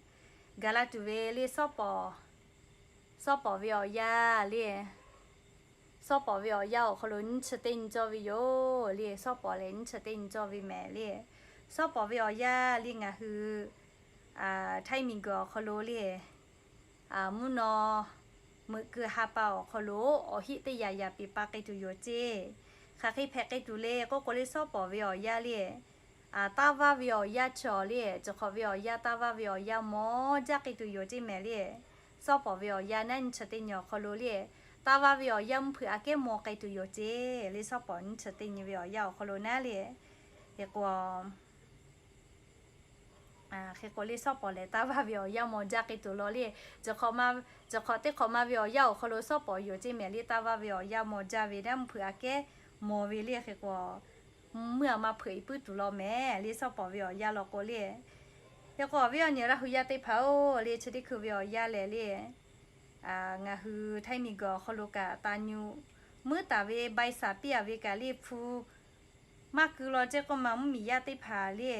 gaˬ la tuˬ ve le, shawˉ pawˍ ve awˬ yanˇ le, shawˉ pawˍ ve awˬ yanˇ awˬ hk'aw lo nyiˇ chi teˇ nyi cawˇ ve yoˬ le. Shawˉ pawˍ lehˬ nyiˇ chi teˇ nyi cawˇ ve mehˍ le. Shawˉ pawˍ ve awˬ yanˇ le ngaˬ hui htaiˇ miˬ guiˬ awˬ hk'aw lo le, mvuhˇ naw meuꞈ keu ha pa awˬ hk'aw lo awˬ heˆ teˇ yaꞈ yaꞈ piˍ pa k'ai tuˬ yoˬ ceˇ. Hk'aˬ hk'e hpehꞈ k'ai tuˬ le k'oˆ k'o le, shawˉ pawˍ ve awˬ yanˇ le, taˇ vaˇ ve awˬ yanˇ chi awˬ le, cawˬ hk'awꞈ ve awˬ yanˇ taˇ vaˇ ve awˬ yanˇ mawˬ jaˇ k'ai tuˬ yoˬ ceˇ mehˍ le. Shawˉ pawˍ ve awˬ yanˇ naˉ nyiˇ chi teˇ nyi awˬ hk'aw lo le, taˇ vaˇ ve awˬ yanˇ mvuhˇ hpeuꞈ aꞈ kehˉ mawˬ k'ai tuˬ yoˬ ceˇ le. Shawˉ pawˍ nyiˇ chi teˇ nyi ve awˬ yanˇ awˬ hk'aw lo naˉ le, hk'e k'o, hk'e k'o le shawˉ pawˍ lehˬ taˇ vaˇ ve awˬ yanˇ mawˬ jaˇ k'ai tuˬ law le. Cawˬ hk'awꞈ ma, cawˬ hk'awꞈ teˇ hk'awꞈ ma ve awˬ yanˇ awˬ hk'aw lo shawˉ pawˍ yoˬ ceˇ mehˍ le. Taˇ vaˇ ve awˬ yanˇ mawˬ jaˇ ve naˉ mvuhˇ hpeuꞈ aꞈ kehˉ mawˬ ve le. Hk'e k'o, mvuhˇ aꞈ ma hpeuꞈ e puiˉ tuˬ law mehˍ le, shawˉ pawˍ ve awˬ yanˇ law k'o le. Hk'e k'o awˬ viˉ awˬ nyi Laˇ hu yaˇ teˇ hpaˍ-oˬ le, chi teˇ hkui ve awˬ yanˇ lehˬ le, ngaˬ hui htaiˇ miˬ guiˬ awˬ hk'aw lo kaꞈ taˍ nyuꞈ muiˉ taˍ ve ใบสั่ง piˇ a ve kaꞈ le hpu maˇ keu law ceˇ k'oˆ ma mvuhˇ miˬ yaˇ teˇ hpaˍ le,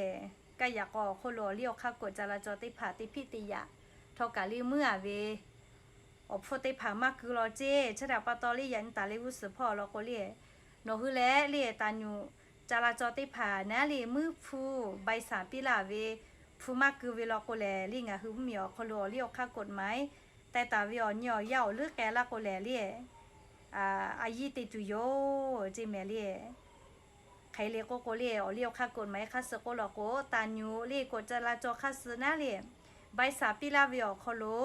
kaˇ yaꞈ k'aw awˬ hk'oˆ lo awˬ liˇ awˬ hk'aˇ กฎจราจร teˇ hpaˍ te hpiˆ te yaꞈ htawˇ kaꞈ le muiˉ a ve awˬ hpfuhˇ teˇ hpaˍ maˇ keu law ceˇ. Chi htaꞈ pa taw le yaꞈ nyi taˍ le g'uˇ suhˍ hpawˇ awˬ lawn k'o le, nawˬ hui lehˬ le taˍ nyuꞈ จราจร teˇ hpaˍ naˉ le muiˉ hpu ใบสั่ง piˇ laˇ ve hpu maˇ keu ve law k'o lehˬ le, ngaˬ hui mvuhˇ miˬ awˬ hk'aw lo awˬ liˇ awˬ hk'aˇ กฎหมาย teh taˍ ve awˬ nyi awˬ yanˇ awˬ leuˉ k'ai laˇ k'o lehˬ le, a yiˇ te tuˬ yoˬ ceˇ mehˍ le. Hk'e le k'oˆ k'o le, awˬ liˇ awˬ hk'aˇ กฎหมาย hk'aˇ suh k'oˆ law k'o, taˍ nyuꞈ le กฎจราจร hk'aˇ suh naˉ le, ใบสั่ง piˇ laˇ ve awˬ hk'aw lo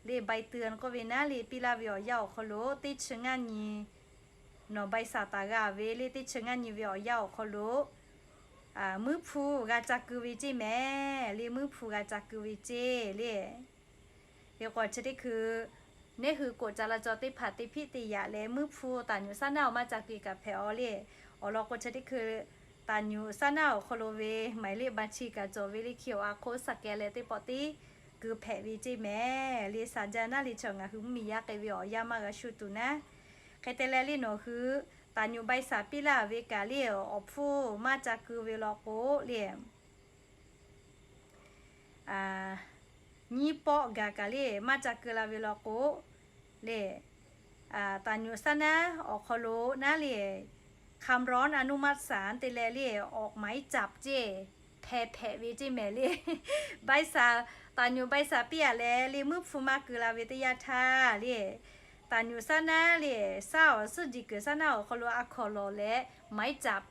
le, ใบเตือน k'oˆ ve naˉ le piˇ laˇ ve awˬ yanˇ awˬ hk'aw lo teˇ chi ngaˇ nyi nawˬ ใบสั่ง taˍ g'a ve le, teˇ chi ngaˇ nyi ve awˬ yanˇ awˬ hk'aw lo muiˉ hpu g'a ca keu ve ceˇ mehˍ le, muiˉ hpu g'a ca keu ve ceˇ le. Hk'e k'o chi teˇ hkui neˉ hui กฎจราจร teˇ hpaˍ te hpiˆ te yaꞈ leh muiˉ hpu taˍ nyuꞈ saˉ naˉ awˬ maˇ ca keu kaꞈ hpehꞈ aw le. Awˬ lawn k'o chi teˇ hkui taˍ nyuꞈ saˉ naˉ awˬ hk'aw lo ve หมายเลขบัญชี kaꞈ cawˬ ve le, QR code scan leh teˇ pawˆ tiˉ keu hpehꞈ ve ceˇ mehˍ le. Saˍ jaˇ naˉ le chaw ngaˬ hui mvuhˇ miˬ yaˇ k'ai ve awˬ yanˇ maˇ g'a shu tuˬ naˉ. Hk'e te leh le nawˬ hui taˍ nyuꞈ ใบสั่ง piˇ laˇ ve kaꞈ le awˬ hpfuhˇ maˇ ca keu ve law k'o le, nyiˇ pawˆ gaˬ kaꞈ le maˇ ca keu la ve law k'o le, taˍ nyuꞈ saˉ naˉ awˬ hk'aw lo naˉ le คำร้องอนุมัติศาล te leh le awˬ หมายจับ ceˇ hpehꞈ hpehꞈ ve ceˇ mehˍ le. ใบสั่ง Taˍ nyuꞈ ใบสั่ง piˇ-a leh le, muiˉ hpu maˇ keu la ve teˇ yanˇ htaˇ le, taˍ nyuꞈ saˉ naˉ le, saˉ awˬ suhˉ jiˬ kuiˬ saˉ naˉ awˬ hk'aw lo a hkawnˍ lawˬ leh หมายจับ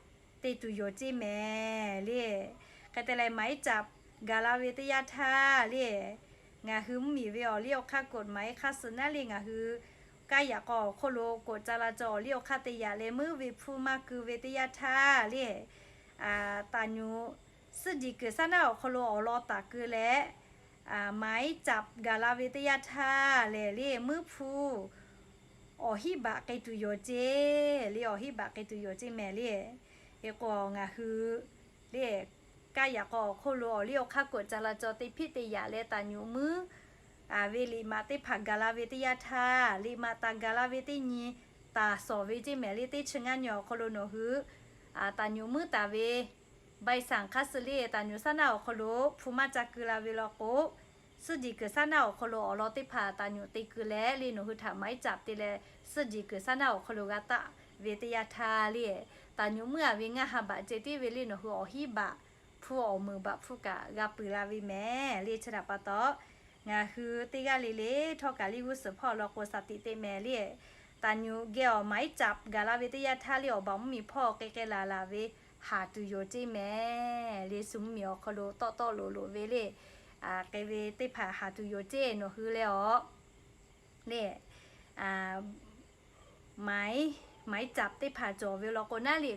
te tuˬ yoˬ ceˇ mehˍ le. Hk'e te leh หมายจับ gaˬ la ve teˇ yanˇ htaˇ le, ngaˬ hui mvuhˇmiˬ ve awˬ liˇ awˬ hk'aˇ กฎหมาย hk'aˇ suh naˉ le, ngaˬ hui kaˇ yaꞈ k'aw awˬ hk'oˆ lo กฎจราจร awˬ liˇ awˬ hk'aˇ te yaꞈ leh, muiˉ ve hpu maˇ keu ve teˇ yanˇ htaˇ le, taˍ nyuꞈ suhˉ jiˬ kuiˬ saˉ naˉ awˬ hk'aw lo awˬ lawn taˍ keu leh, หมายจับ gaˬ la ve teˇ yanˇ htaˇ lehˬ le, muiˉ hpu awˬ hiˉ baꞈ k'ai tuˬ yoˬ ceˇ le, awˬ hiˉ baꞈ k'ai tuˬ yoˬ ceˇ mehˍ le. Hk'e k'o ngaˬ hui le, kaˇ yaꞈ k'aw awˬ hk'oˆ lo awˬ liˇ awˬ hk'aˇ กฎจราจร te hpiˆ te yaꞈ leh, taˍ nyuꞈ muiˉ ve liꞈ maꞈ teˇ hpaˍ gaˬ la ve teˇ yanˇ htaˇ, liꞈ maꞈ taˍ gaˬ la ve teˇ nyi taˍ sawˍ ve ceˇ mehˍ le. Teˇ chi ngaˇ nyi awˬ hk'aw lo nawˬ hui taˍ nyuꞈ muiˉ taˍ ve ใบสั่ง hk'aˇ suh le, taˍ nyuꞈ saˉ naˉ awˬ hk'aw lo hpu maˇ ca keu la ve law k'o, suhˉ jiˬ kuiˬ saˉ naˉ awˬ hk'aw lo awˬ lawn teˇ hpaˍ taˍ nyuꞈ te keu leh le, nawˬ hui htaꞈ หมายจับ te leh, suhˉ jiˬ kuiˬ saˉ naˉ awˬ hk'aw lo g'a taˆ ve teˇ yanˇ htaˇ le, taˍ nyuꞈ muiˉ-a ve ngaˇ ha baꞈ ceh tiˉ ve le, nawˬ hui awˬ hiˉ baꞈ hpu awˬ meunˍ baꞈ hpu kaꞈ g'a peuˬ la ve mehˍ le. Chi htaꞈ pa taw, ngaˬ hui teˇ g'aˇ le le htawˇ kaꞈ le g'uˇ suhˍ hpawˇ law k'o, สติ te mehˍ le. Taˍ nyuꞈ geh awˬ หมายจับ gaˬ la ve teˇ yanˇ htaˇ le, awˬ baˬ mvuhˇmiˬ hpawˇ k'e k'e laˬ laˬ ve haˍ tuˬ yoˬ ceˇ mehˍ le. Shu mvuhˇmiˬ awˬ hk'aw lo tawˆ tawˆ loꞈ loꞈ ve le, k'e ve teˇ hpaˍ haˍ tuˬ yoˬ ceˇ nawˬ hui leh awˬ le, หมาย หมายจับ teˇ hpaˍ cawˬ ve law k'o naˉ le,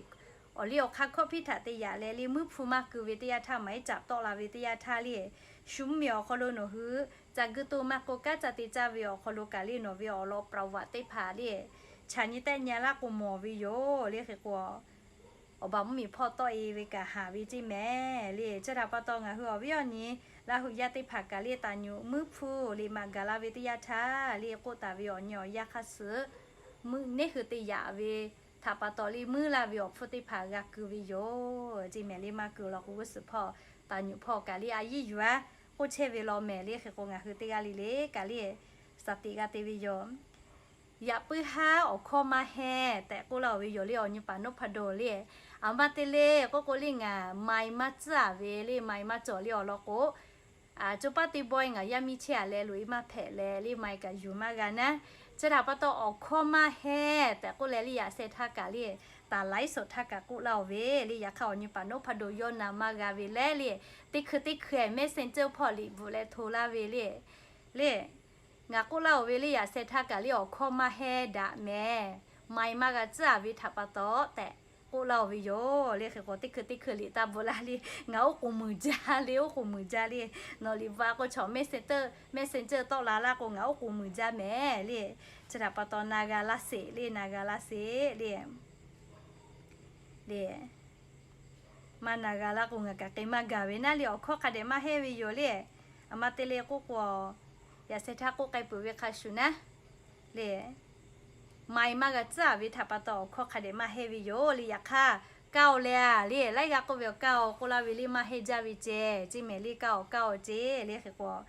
awˬ liˇ awˬ hk'aˇ hkawˇ hpiˇ htaꞈ te yaꞈ leh le, muiˉ hpu maˇ keu ve teˇ yanˇ htaˇ, หมายจับ tawˆ la ve teˇ yanˇ htaˇ le, shu mvuhˇmiˬ awˬ hk'aw lo nawˬ hui ca guiˇ toˇ maˇ k'o, kanˉ ca te caˇ ve awˬ hk'aw lo kaꞈ le, nawˬ ve awˬ lawn ประวัติ teˇ hpaˍ le, chaꞈ nyi tehˆ nyi laˇ k'o mawˬ ve yoˬ le. Hk'e k'o, awˬ baˬ mvuhˇmiˬ hpawˇ tawˆ e ve kaꞈ haˍ ve ceˇ mehˍ le. Chi htaꞈ pa taw, ngaˬ hui awˬ viˉ awˬ nyi Laˇ hu yaˇ teˇ hpaˍ kaꞈ le, taˍ nyuꞈ muiˉ hpu liꞈ maꞈ gaˬ la ve teˇ yanˇ htaˇ le, k'oˆ taˍ ve awˬ nyi awˬ yanˇ hk'aˇ suh, neˇ hui te yaꞈ ve htaꞈ pa taw le, muiˉ laˇ ve awˬ hpfuhˇ teˇ hpaˍ g'a keu ve yoˬ ceˇ mehˍ le. Maˇ keu law k'o, g'uˇ suhˍ hpawˇ taˍ nyuꞈ hpawˇ kaꞈ le, a yiˇ yuˬ-a k'oˆ chehˇ ve law mehˍ le. Hk'e k'o, ngaˬ hui teˇ g'aˇ le le kaꞈ le, สติ g'a te ve yoˬ. Yaꞈ puiˉ haˉ awˬ hkawˇ maˇ hehnˇ tehꞈ k'oˆ laˇ-oˬ ve yoˬ le, awˬ nyi paˍ นพดล le. A ma te le k'oˆ k'o le, ngaˬ ไมค์ maˇ tcuhˉ-a ve le, ไมค์ maˇ cawˬ le awˬ lawn k'o, co paˉ teˇ bawehˇ ngaˬ yaˇ miˇ chehˇ-a leh loꞈ-e maˇ hpehꞈ leh le, ไมค์ kaꞈ yuˬ maˇ g'a naˉ. Chi htaꞈ pa taw awˬ hkawˇ maˇ hehnˇ tehꞈ k'oˆ leh le, yaꞈ sheh htaˇ kaꞈ le, taˍ ไลฟ์สด htaˇ kaꞈ k'oˆ laˇ-oˬ ve le. Yaꞈ hk'aˇ awˬ nyi paˍ นพดล yawˇ na maˇ g'a ve leh le, teˇ hkui teˇ hkui-e messenger hpawˇ liꞈ bvuhꞈ leh hto laˇ ve le. Le, ngaˬ k'oˆ laˇ-oˬ ve le, yaꞈ sheh htaˇ kaꞈ le awˬ hkawˇ maˇ hehnˇ daꞈ mehˍ, ไมค์ maˇ g'a tcuhˉ-a ve htaꞈ pa taw tehꞈ k'oˆ laˇ-oˬ ve yoˬ le. Hk'e k'o, teˇ hkui teˇ hkui liꞈ taˇ bvuhꞈ laˇ le, ngaˬ oˉ k'oˍ muiˬ jaˇ le, oˉ k'oˍ muiˬ jaˇ le. Nawˬ liꞈ bvuhꞈ-a k'o, chaw messenger, messenger tawˆ la laˇ k'o, ngaˬ oˉ k'oˍ muiˬ jaˇ mehˍ le. Chi htaꞈ pa taw na g'a laˇ sheˍ le, na g'a laˇ sheˍ le. Le, maˇ na g'a laˇ k'o, ngaˬ kaꞈ k'ai maˇ gaˬ ve naˉ le, awˬ hkawˇ hk'a dehꞈ maˇ hehnˇ ve yoˬ le. A ma te le k'oˆ k'o, yaꞈ sheh htaˇ k'oˆ k'ai peuˬ ve hk'a shuˍ naˉ le, ไมค์ maˇ g'a tcuhˉ-a ve htaꞈ pa taw awˬ hkawˇ hk'a dehꞈ maˇ hehnˇ ve yoˬ le. Yaꞈ hk'aˇ, kaˇ-oˬ le-a le, laiˉ g'aˇ k'oˆ ve awˬ kaˇ-oˬ k'oˆ laˇ ve le, maˇ hehnˇ jaˇ ve ceh ceˇ mehˍ le, kaˇ-oˬ kaˇ-oˬ ceˇ le. Hk'e k'o,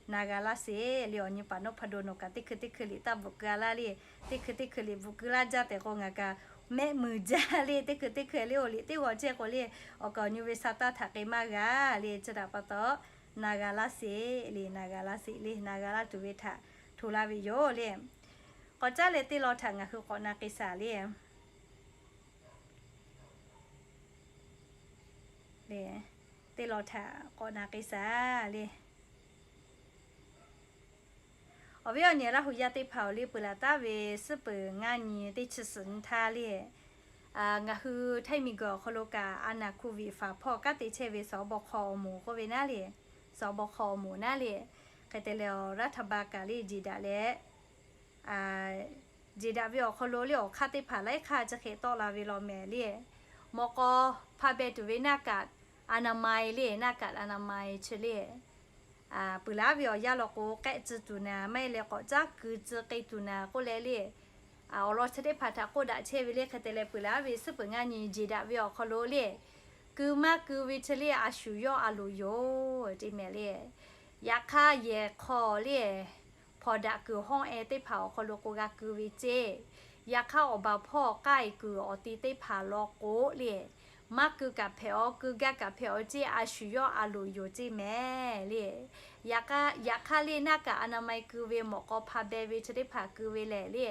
na g'a laˇ sheˍ le. Awˬ nyi paˍ นพดล nawˬ kaꞈ teˇ hkui teˇ hkui liꞈ taˇ bvuhꞈ keu-a laˇ le. Teˇ hkui teˇ hkui liꞈ bvuhꞈ keu laˇ jaˇ tehꞈ k'o, ngaˬ kaꞈ mehˆ muiˬ jaˇ le. Teˇ hkui teˇ hkui le, oˇ liꞈ teˇ g'aw chehˇ k'o le, awˬ kaˍ awˬ nyi ve sa taˇ htaꞈ k'ai maˇ g'a le. Chi htaꞈ pa taw na g'a laˇ sheˍ le, na g'a laˇ sheˍ le, na g'a laˇ tuˬ ve htaꞈ hto laˇ ve yoˬ le. K'awꞈ caˉ leh teˇ law htaꞈ ngaˬ hui k'awꞈ na k'ai shaˍ le. Le, teˇ law htaꞈ k'awꞈ na k'ai shaˍ le. Awˬ viˉ awˬ nyi Laˇ hu yaˇ teˇ hpaˍ-oˬ le, peuˬ laˬ taˉ ve suhˉ peuˬ ngaˇ nyi teˇ chi suhˍ nyi htaˇ le, ngaˬ hui Htaiˇ miˬguiˬ awˬ hk'aw lo kaꞈ a naˍ โควิด faˍ hpawˇ kanˉ te chehˇ ve สบค awˬ moˍ k'oˆ ve naˉ le, สบค awˬ moˍ naˉ le. Hk'e te leh awˬ รัฐบาล kaꞈ le jeˬ daꞈ leh, jeˬ daꞈ ve awˬ hk'aw lo le awˬ hk'aˇ teˇ hpaˍ laiˉ hk'aˇ chi hk'e tawˆ la ve law mehˍ le. Mawꞈ k'aw hpa beh tuˬ ve หน้ากากอนามัย le, หน้ากากอนามัย chi le, peuˬ laˬ ve awˬ yanˇ law k'o, k'ehˆ tcuh tuˬ naˍ, maˇ heˆ leh k'awꞈ caˉ keu tcuh k'ai tuˬ naˍ k'oˆ leh le, awˬ lawn chi teˇ hpaˍ htaꞈ k'oˆ daꞈ chehˇ ve le. Hk'e te leh peuˬ laˬ ve suhˉ peuˬ ngaˇ nyi jeˬ daꞈ ve awˬ hk'aw lo le, keu maˇ keu ve chi le a shuˍ yawˇ a loˍ yoˬ ceˇ mehˍ le. Yaꞈ hk'aˇ yehˬ hk'aw le, hpawnˬ daꞈ kuiˬ hawˇ-e teˇ hpaˍ awˬ hk'aw lo k'o g'a keu ve ceˇ. Yaꞈ hk'aˇ awˬ baˬ hpawˇ k'ai kuiˬ awˬ ti teˇ hpaˍ law k'o le, maˇ keu kaꞈ hpehꞈ-aw, keu gaˇ kaꞈ hpehꞈ-aw ceˇ, a shuˍ yawˇ a loˍ yoˬ ceˇ mehˍ le. Yaꞈ hk'aˇ, yaꞈ hk'aˇ le naˇ kaꞈ อนามัย keu ve mawꞈ k'aw hpa beh ve chi teˇ hpaˍ keu ve lehˬ le,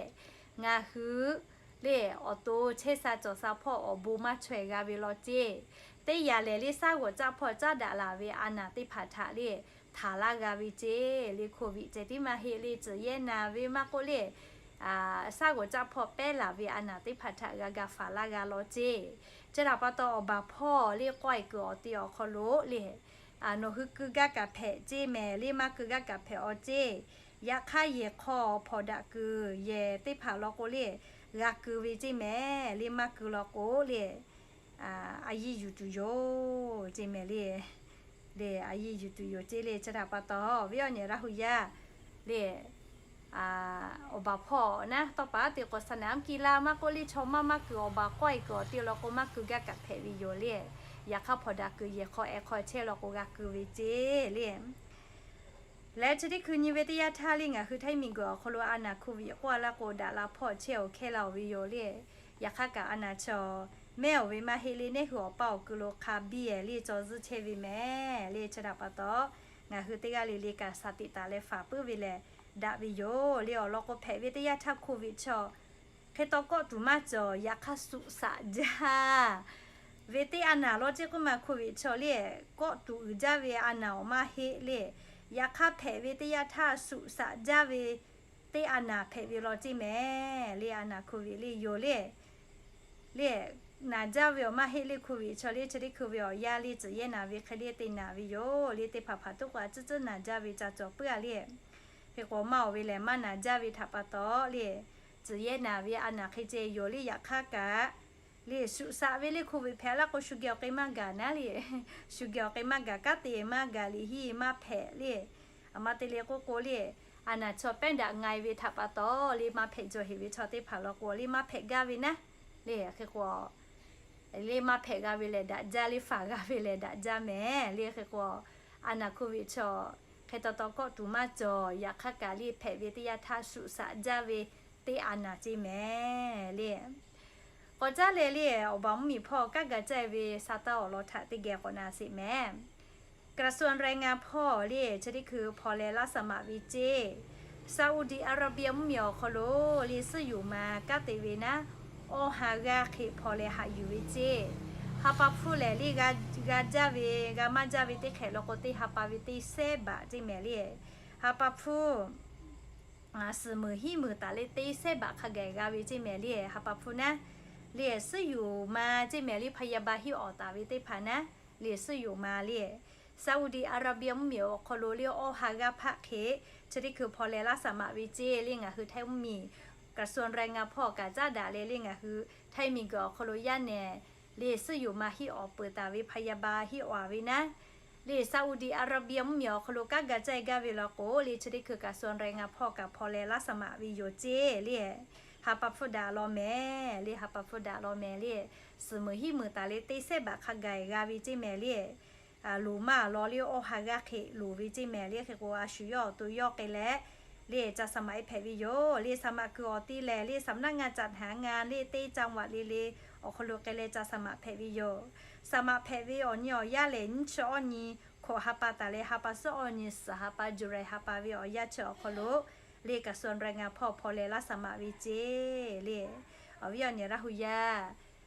ngaˬ hui le awˬ to chehˇ sha cawˬ sha hpawˇ awˬ bon maˇ chaweh g'a ve law ceˇ. Teˇ yanˇ lehˬ le shaˉ g'awꞈ caˆ hpawˇ caˉ daꞈ laˬ ve อาณา teˇ hpaˍ htaꞈ le htaˍ laˇ g'a ve ceˇ. Le โควิด ceh tiˉ maˇ heˆ le, tcuhˬ yehˇ naˍ ve maˇ k'oˆ le, shaˉ g'awꞈ caˆ hpawˇ pehˉ laˬ ve อาณา teˇ hpaˍ htaꞈ g'a ga faˍ laˇ g'a law ceˇ. Chi htaꞈ pa taw awˬ baˬ hpawˇ le k'awehˬ kuiˬ awˬ te awˬ hk'aw lo le, nawˬ hui keu gaˇ kaꞈ hpehꞈ ceˇ mehˍ le, maˇ keu gaˇ kaꞈ hpehꞈ aw ceˇ. Yaꞈ hk'aˇ yehˬ hk'aw hpawnˬ daꞈ kuiˬ yehˬ teˇ hpaˍ law k'o le, g'a keu ve ceˇ mehˍ le, maˇ keu law k'o le, a yiˇ yuˬ tuˬ yoˬ ceˇ mehˍ le. Le a yiˇ yuˬ tuˬ yoˬ ceˇ le. Chi htaꞈ pa taw viˉ awˬ nyi Laˇ hu yaˇ le, awˬ baˬ hpawˇ naˉ tawˇ paˍ te k'o สนามกีฬา maˇ k'oˆ le, chaw maˇ maˇ kuiˬ awˬ baˬ k'awehˬ kuiˬ awˬ te law k'o maˇ keu gaˇ kaꞈ hpehꞈ ve yoˬ le. Yaꞈ hk'aˇ hpawnˬ daꞈ kuiˬ yehˬ hk'aw ehˬ hk'aw chehˇ law k'o g'a keu ve ceˇ le. Leh chi teˇ hkui nyi ve teˇ yanˇ htaˇ le ngaˬ hui Htaiˇ miˬguiˬ awˬ hk'aw lo อาณา โควิด k'oˆ a laˇ k'o daꞈ la hpawˇ chehˇ awˬ hkehˇ la awˬ ve yoˬ le. Yaꞈ hk'aˇ kaꞈ อาณา chaw mehˉ awˬ ve maˇ heˆ le, neˇ hui awˬ paˇ awˬ kuiˬ lo hk'a biˇ ehˍ le caw zuhˇ chehˇ ve mehˍ le. Chi htaꞈ pa taw ngaˬ hui teˇ g'aˇ le le kaꞈ shaˍ tiꞈ taˍ leh faˍ puiˉ ve lehˬ daꞈ ve yoˬ le. Awˬ lawn k'o hpehꞈ ve teˇ yanˇ htaˇ โควิด chaw hk'e taw kawˆ tuˬ maˇ cawˬ. Yaꞈ hk'aˇ suꞈ shaꞈ jaˇ ve teˇ อาณา law ceˇ k'oˆ ma โควิด chaw le kawˆ tuˬ uiˍ jaˇ ve อาณา awˬ maˇ heˆ le. Yaꞈ hk'aˇ hpehꞈ ve teˇ yanˇ htaˇ suꞈ shaꞈ jaˇ ve teˇ อาณา hpehꞈ ve law ceˇ mehˍ le. อาณา โควิด le yoˬ le. Le naˍ jaˇ ve awˬ maˇ heˆ le โควิด chaw le. Chi teˇ hkui ve awˬ yanˇ le tcuhˬ yehˇ naˍ ve hk'e le te naˍ ve yoˬ le. Teˇ hpaˍ hpaˍ tuˉ k'o a tcuhˉ tcuhˉ naˍ jaˇ ve ca cawˬ puiˉ a le. Hk'e k'o maˇ awˬ ve lehˬ maˇ naˍ jaˇ ve htaꞈ pa taw le, tcuhˬ yehˇ naˍ ve a naˍ hk'e ceh yoˬ le. Yaꞈ hk'aˇ kaꞈ le suꞈ shaꞈ ve le โควิด hpehꞈ laˇ k'o shu geh awˬ hk'e maˇ gaˬ naˉ le. Shu geh awˬ hk'e maˇ gaˬ, kanˉ te maˇ gaˬ, liꞈ hiˉ maˇ hpehꞈ le. A ma te le k'oˆ k'o le, a naˍ chaw pehˉ daꞈ nga e ve htaꞈ pa taw le maˇ hpehꞈ jaw heˍ ve chaw teˇ hpaˍ law k'o le maˇ hpehꞈ gaˇ ve naˉ le. Hk'e k'o le maˇ hpehꞈ g'a ve lehˬ daꞈ jaˇ le, faˍ g'a ve lehˬ daꞈ jaˇ mehˍ le. Hk'e k'o a naˍ โควิด chaw hk'e taw taw kawˆ tuˬ maˇ cawˬ. Yaꞈ hk'aˇ kaꞈ le hpehꞈ ve teˇ yanˇ htaˇ suꞈ shaꞈ jaˇ ve teˇ อาณา ceˇ mehˍ le. K'awꞈ caˉ leh le awˬ baˬ mvuhˇmiˬ hpawˇ kanˉ ga caˇ e ve sa taˇ awˬ lawn htaꞈ teˇ geh k'awꞈ na sheˍ mehˍ. กระทรวงแรงงาน hpawˇ le chi teˇ hkui hpaw leh laˇ saˍ maꞈ ve ceˇ. Saudi Arabia mvuhˇmiˬ awˬ hk'aw lo le suhˉ yoˍ ma kanˉ te ve naˉ, awˇ ha g'aˇ hk'e hpaw leh haꞈ yuˬ ve ceˇ. Ha pa hpfuhˇ lehˬ le g'a jaˇ ve g'a maˇ jaˇ ve teˇ hk'ehꞈ law k'o teˇ ha pa ve teˇ sehˉ baꞈ ceˇ mehˍ le. Ha pa hpfuhˇ suhˍ meuˍ hiˉ meuˍ taˍ le teˇ sehˉ baꞈ hk'a gaˬ g'a ve ceˇ mehˍ le. Ha pa hpfuhˇ naˉ le suhˉ yoˍ ma ceˇ mehˍ le, พยาบาล hiˆ awˍ taˍ ve teˇ hpaˍ naˉ le suhˉ yoˍ ma le. Saudi Arabia mvuhˇmiˬ awˬ hk'aw lo le awˇ ha g'aˇ hpaˆ hk'e chi teˇ hkui hpaw leh laˇ saˍ maꞈ ve ceˇ le. Ngaˬ hui Htaiˇ mvuhˇmiˬ กระทรวงแรงงาน hpawˇ kaꞈ caˉ daꞈ leh le ngaˬ hui Htaiˇ miˬguiˬ awˬ hk'aw lo yaˇ nehˬ le suhˉ yoˍ ma hiˆ awˍ peuˬ taˍ ve พยาบาล hiˆ awˍ ve naˉ le Saudi Arabia mvuhˇmiˬ awˬ hk'aw lo kanˉ ga caˇ e gaˇ ve law k'o le chi teˇ hkui กระทรวงแรงงาน hpawˇ kaꞈ hpaw leh laˇ saˍ maꞈ ve yoˬ ceˇ le. Ha pa hpfuhˇ daꞈ law mehˍ le, ha pa hpfuhˇ daꞈ law mehˍ le. Suhˍ meuˍ hiˉ meuˍ taˍ le teˇ sehˉ baꞈ hk'a gaˬ g'a ve ceˇ mehˍ le. Loˍ maˇ law le awˇ ha g'aˇ hk'e loˍ ve ceˇ mehˍ le. Hk'e k'o a shu yawˇ awˬ to yawˇ k'ai leh le ca saˍ maꞈ e hpehꞈ ve yoˬ le. Saˍ maꞈ kuiˬ awˬ te lehˬ le สำนักงานจัดหางาน le teˇ จังหวัด le le awˬ hk'aw lo k'ai leh ca saˍ maꞈ hpehꞈ ve yoˬ. Saˍ maꞈ hpehꞈ ve awˬ nyi awˬ yanˇ lehˬ nyiˇ chi awˇ nyi hkawꞈ ha pa taˍ leh ha pa suhˉ awˇ nyi suhˍ ha pa July ha pa ve awˬ yanˇ chi awˬ hk'aw lo le กระทรวงแรงงาน hpawˇ hpaw leh laˇ saˍ maꞈ ve ceˇ le. Awˬ viˉ awˬ nyi Laˇ hu yaˇ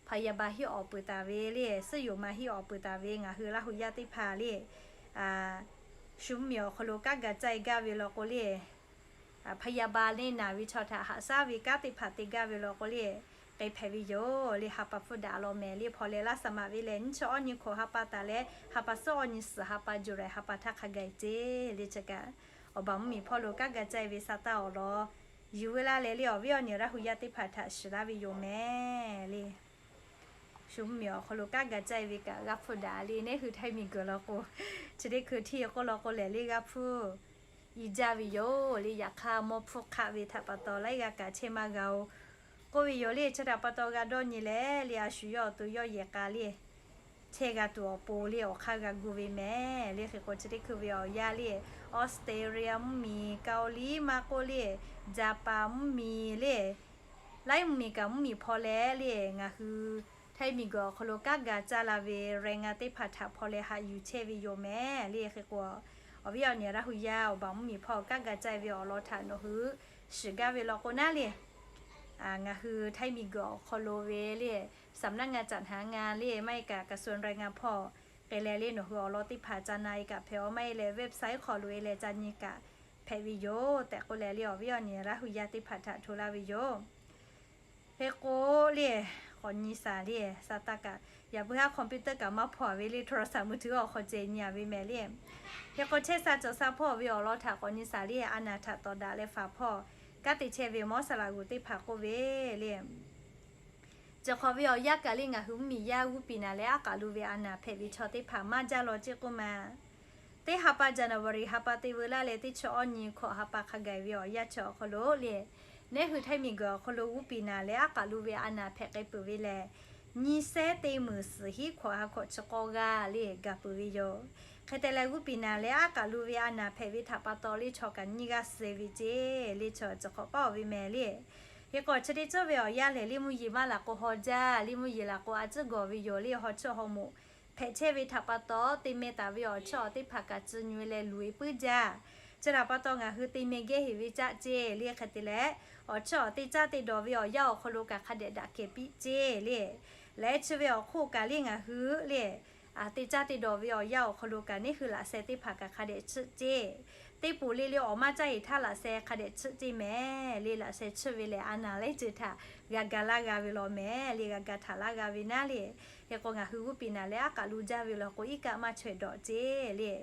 พยาบาล hiˆ awˍ peuˬ taˍ ve le, suhˉ yoˍ ma hiˆ awˍ peuˬ taˍ ve ngaˬ hui Laˇ hu yaˇ teˇ hpaˍ le, shu mvuhˇmiˬ awˬ hk'aw lo kanˉ ga caˇ e gaˇ ve law k'o le, พยาบาล le naˬ ve chaw htaꞈ haꞈ shaˉ ve kanˉ teˇ hpaˍ te gaˇ ve law k'o le, k'ai hpehꞈ ve yoˬ le. Ha pa hpfuhˇ daꞈ law mehˍ le, hpaw leh laˇ saˍ maꞈ ve lehˬ nyiˇ chi awˇ nyi hkawꞈ ha pa taˍ leh ha pa suhˉ awˇ nyi suhˍ ha pa July ha pa htaˇ hk'a gaˬ e ceˇ le. Chi kaꞈ awˬ baˬ mvuhˇmiˬ hpawˇ lo kanˉ ga caˇ e ve sa taˇ awˬ lawn yuˬ veu laˇ leh le awˬ viˉ awˬ nyi Laˇ hu yaˇ teˇ hpaˍ htaꞈ shiˍ laˇ ve yoˬ mehˍ le. Shu mvuhˇmiˬ awˬ hk'aw lo kanˉ ga caˇ e ve kaꞈ g'a hpfuhˇ daꞈ le, neˇ hui Htaiˇ miˬguiˬ law k'o chi teˇ hkui htiˇ k'oˆ law k'o lehˬ le g'a hpfuhˇ i jaˇ ve yoˬ le. Yaꞈ hk'aˇ mawˇ hpfuhˇ hk'aˆ ve htaꞈ pa taw laiˉ g'aˇ kaꞈ chehˇ maˇ g'a oˬ k'oˆ ve yoˬ le. Chi htaꞈ pa taw g'a dawˇ nyi leh le a shu yawˇ awˬ to yawˇ yehˬ k'a le chehˇ g'a tuˬ awˬ pon le awˬ hk'aˇ g'a gu ve mehˍ le. Hk'e k'o chi teˇ hkui ve awˬ yanˇ le Australia mvuhˇmiˬ, Kaoliˉ maˇ k'oˆ le Japan mvuhˇmiˬ le laiˉ mvuhˇmiˬ kaꞈ mvuhˇmiˬ hpaw leh le ngaˬ hui Htaiˇ miˬguiˬ awˬ hk'aw lo kanˉ ga caˇ la ve แรงงาน teˇ hpaˍ htaꞈ hpaw leh haꞈ yuˬ chehˇ ve yoˬ mehˍ le. Hk'e k'o Awˬ viˉ awˬ nyi Laˇ hu yaˇ awˬ baˬ mvuhˇmiˬ hpawˇ kanˉ ga caˇ ve awˬ lawn htaꞈ nawˬ hui shiˍ gaˇ ve law k'o naˉ le, ngaˬ hui Htaiˇ miˬguiˬ awˬ hk'aw lo ve le, สำนักงานจัดหางาน le maˇ heˆ kaꞈ กระทรวงแรงงาน hpawˇ k'ai leh le, nawˬ hui awˬ lawn teˇ hpaˍ ca na e kaꞈ hpehꞈ-oˬ, maˇ heˆ leh website hk'aw lo e leh ca nyi kaꞈ hpehꞈ ve yoˬ tehꞈ k'oˆ leh le, awˬ viˉ awˬ nyi Laˇ hu yaˇ teˇ hpaˍ htaꞈ hto laˇ ve yoˬ. Hk'e k'o le, k'awꞈ nyi shaˍ le, sa taˇ kaꞈ, yaꞈ puiˉ haˉ computer kaꞈ maˇ hpawˇ-a ve le, โทรศัพท์มือถือ awˬ hk'aw ceh nyi-a ve mehˍ le. Hk'e k'o chehˇ sha cawˬ sha hpawˇ ve awˬ lawn htaꞈ k'awꞈ nyi shaˍ le, a naˬ htaꞈ tawˍ daꞈ leh faˍ hpawˇ kanˉ te chehˇ ve mawˇ saˍ laꞈ g'oˍ teˇ hpaˍ k'oˆ ve le, Chi hk'awꞈ ve awˬ yanˇ kaꞈ le, ngaˬ hui mvuhˇmiˬ yaˇ g'uˇ piˍ naˍ leh aˉ k'aꞈ lu ve a naˬ hpehꞈ ve chaw teˇ hpaˍ maˇ jaˇ law ceˇ k'oˆ ma. Teˇ ha pa January ha pa te veu laˇ leh teˇ chi awˇ nyi hkawꞈ ha pa hk'a gaˬ ve awˬ yanˇ chi awˬ hk'aw lo le, neˉ hui Htaiˇ miˬguiˬ awˬ hk'aw lo g'uˇ piˍ naˍ leh aˉ k'aꞈ lu ve a naˬ hpehꞈ k'ai peuˬ ve lehˬ, nyiˇ sehˉ teˇ meunˍ suhˍ hiˉ hkawꞈ ha hkawꞈ chi k'awˇ g'aˇ le gaˬ peuˬ ve yoˬ. Hk'e te leh g'uˇ piˍ naˍ leh aˉ k'aꞈ lu ve a naˬ hpehꞈ ve htaꞈ pa taw le, chaw kaꞈ nyiˇ g'aˇ suh ve ceˇ le, chaw chi hk'awꞈ paˉ-oˬ ve mehˍ le. Hk'e k'o chi teˇ ceuˬ ve awˬ yanˇ lehˬ, liˇ mvuhˇ yeˬ maˇ laꞈ k'o haw jaˇ, liˇ mvuhˇ yeˬ laꞈ k'o a tcuhˉ gawˬ ve yoˬ le, haw chiˇ haw moꞈ hpehꞈ chehˇ ve htaꞈ pa taw, te meh taˍ ve awˬ chiˇ awˬ teˇ hpaˍ kaꞈ tcuh nyi leh luˬ e puiˉ jaˇ. Chi htaꞈ pa taw ngaˬ hui te meh gehˇ heˍ ve caˆ ceˇ le. Hk'e te leh, awˬ chiˇ awˬ te caˇ te dawˬ ve awˬ yanˇ awˬ hk'aw lo kaꞈ hk'a dehꞈ daꞈ kehˬ piˇ ceˇ le. Leh chi ve awˬ hk'oˆ kaꞈ le ngaˬ hui le, te caˇ te dawˬ ve awˬ yanˇ awˬ hk'aw lo kaꞈ neˉ hui laꞈ sheh teˇ hpaˍ kaꞈ hk'a dehꞈ chiˆ ceˇ. Teˇ poˍ le le awˬ maˇ caˇ heˍ htaˇ laꞈ sheh hk'a dehꞈ chiˆ ceˇ mehˍ le. Laꞈ sheh chiˆ ve lehˬ, a naˬ laiˉ ceuˬ htaꞈ g'a ga laˇ g'a ve law mehˍ le, g'a ga htaꞈ laˇ g'a ve naˉ le. Hk'e k'o ngaˬ hui g'uˇ piˍ naˍ leh aˉ k'aꞈ lu jaˇ ve law k'o, iˉ kaˆ maˇ chaweh dawꞈ ceˇ le.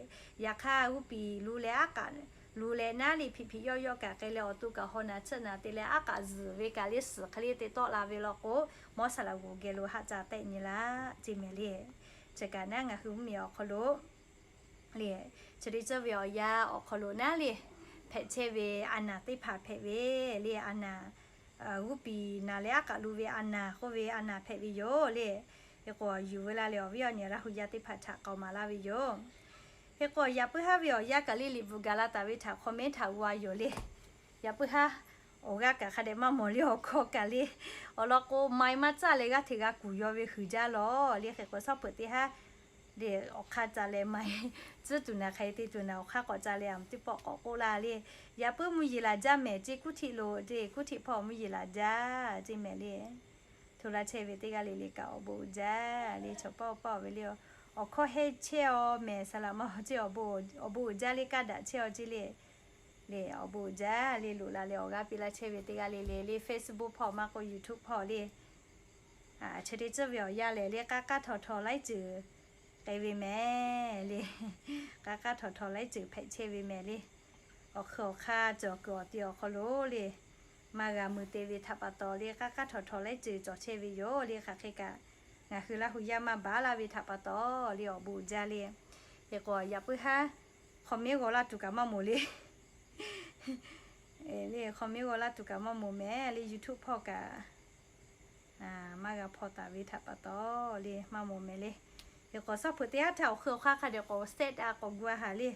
Yaꞈ hk'aˇ g'uˇ piˍ lu leh aˉ k'aꞈ lu leh naˉ le, hpiꞈ hpiꞈ yawˆ yawˆ kaꞈ k'ai leh awˬ to kaꞈ haw naˬ chiˆ naˬ te leh aˉ k'aꞈ zuhˬ ve kaꞈ le suhˍ hk'e le te tawˆ la ve law k'o, mawˇ saˍ laꞈ g'oˍ geh lo haˆ ca tehˆ nyi laˇ ceˇ mehˍ le. Chi kaꞈ naˉ ngaˬ hui mvuhˇmiˬ awˬ hk'aw lo le, chi teˇ ceuˬ ve awˬ yanˇ awˬ hk'aw lo naˉ le, hpehꞈ chehˇ ve a naˬ teˇ hpaˍ hpehꞈ ve le, a naˬ g'uˇ piˍ naˍ leh aˉ k'aꞈ lu ve a naˬ k'oˆ ve a naˬ hpehꞈ ve yoˬ le. Hk'e k'o yuˬ veu laˇ leh awˬ viˉ awˬ nyi Laˇ hu yaˇ teˇ hpaˍ htaꞈ k'aoˍ maˍ laˇ ve yoˬ. Hk'e k'o yaꞈ puiˉ haˉ ve awˬ yanˇ kaꞈ le, liꞈ bvuhꞈ gaˬ la taˍ ve htaꞈ comment htaꞈ g'a yoˬ le. Yaꞈ puiˉ haˉ awˬ g'aˇ kaꞈ hk'a dehꞈ maˇ mawˬ le, awˬ hkawˇ kaꞈ le. Awˬ lawn k'o maiˍ maˇ caˇ leh g'aˇ hteꞈ g'a kuˬ yaw ve huiˬ jaˇ law le. Hk'e k'o shaˉ hpeuꞈ teˇ haˉ le, awˬ hk'aˇ ca leh maiˍ tcuhˉ tuˬ naˍ hk'e te tuˬ naˍ, awˬ hk'aˇ k'awꞈ ca leh a teˇ pawˆ k'awꞈ k'oˆ laˇ le. Yaꞈ puiˉ mvuhˇ yeˬ laˬ jaˇ mehˍ ceˇ, kuˉ htiˆ lo ceˇ, kuˉ htiˆ hpawˇ mvuhˇ yeˬ laˬ jaˇ ceˇ mehˍ le. Hto laˇ chehˇ ve teˇ g'aˇ le le kaꞈ awˬ bon uiˍ jaˇ le, chaw pawˆ pawˆ ve le. Awˬ hkawˇ hehnˇ chehˇ-aw mehˍ, saˍ laꞈ ma ceˇ, awˬ bon uiˍ jaˇ le, kaˇ daꞈ chehˇ-aw ceˇ le. Le awˬ bon uiˍ jaˇ le, loꞈ la leh awˬ g'aˇ piˇ laˇ chehˇ ve teˇ g'aˇ le le le, Facebook hpawˇ maˇ k'o YouTube hpawˇ le. Chi teˇ ceuˬ ve awˬ yanˇ lehˬ le, k'aˉ k'aˉ htaw htaw laiˉ ceuˬ k'ai ve mehˍ le. K'aˉ k'aˉ htaw htaw laiˉ ceuˬ hpehꞈ chehˇ ve mehˍ le. Awˬ hk'ui awˬ hk'aˇ cawˬ kuiˬ awˬ ti awˬ hk'aw lo le, maˇ g'a mui te ve htaꞈ pa taw le, k'aˉ k'aˉ htaw htaw laiˉ ceuˬ cawˬ chehˇ ve yoˬ le. Hk'aˬ hk'e kaꞈ ngaˬ hui Laˇ hu yaˇ maˇ baˬ laˇ ve htaꞈ pa taw le, awˬ bon uiˍ jaˇ le. Hk'e k'o yaꞈ puiˉ haˉ comment g'aw laˇ tuˬ kaꞈ maˇ mawˬ le. Le comment g'aw laˇ tuˬ kaꞈ maˇ mawˬ mehˍ le, YouTube hpawˇ kaꞈ maˇ g'a hpaw taˍ ve htaꞈ pa taw le maˇ mawˬ mehˍ le. Hk'e k'o shaˉ hpeuꞈ teˇ haˉ htaˇ awˬ hk'ui awˬ hk'aˇ hk'a dehꞈ k'awꞈ sehˆ a k'awꞈ gu a haˍ le.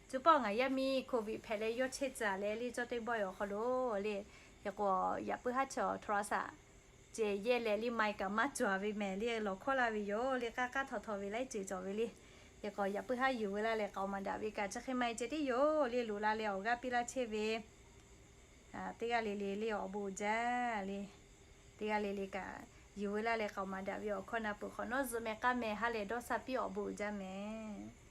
Tcuh pawˆ ngaˬ yaˇ miˇ COVID hpehꞈ leh yawˇ chehˇ caˍ leh le, cawˇ teˇ bawˆ awˬ hk'aw lo le. Hk'e k'o yaꞈ puiˉ haˉ chaw โทรศัพท์ ceˇ yehˇ leh le maiˍ kaꞈ maˇ cawˬ ve mehˍ le, lawˬ hkawˇ laˇ ve yoˬ le. K'aˉ k'aˉ htaw htaw ve laiˉ ceuˬ cawˬ ve le. Hk'e k'o yaꞈ puiˉ haˉ yuˬ veu laˇ leh k'aoˍ maˍ daꞈ ve kaꞈ chi hk'e maˇ heˆ ceh tiˉ yoˬ le, loꞈ la leh awˬ g'aˇ piˇ laˇ chehˇ ve teˇ g'aˇ le le le awˬ bon uiˍ jaˇ le. Teˇ g'aˇ le le kaꞈ yuˬ veu laˇ leh k'aoˍ maˍ daꞈ ve awˬ hkawˇ na peuˬ hk'awꞈ nawˉ zuhꞈ meh k'aˉ meh ha lehˬ dawˇ sha piˇ awˬ bon uiˍ jaˇ mehˍ.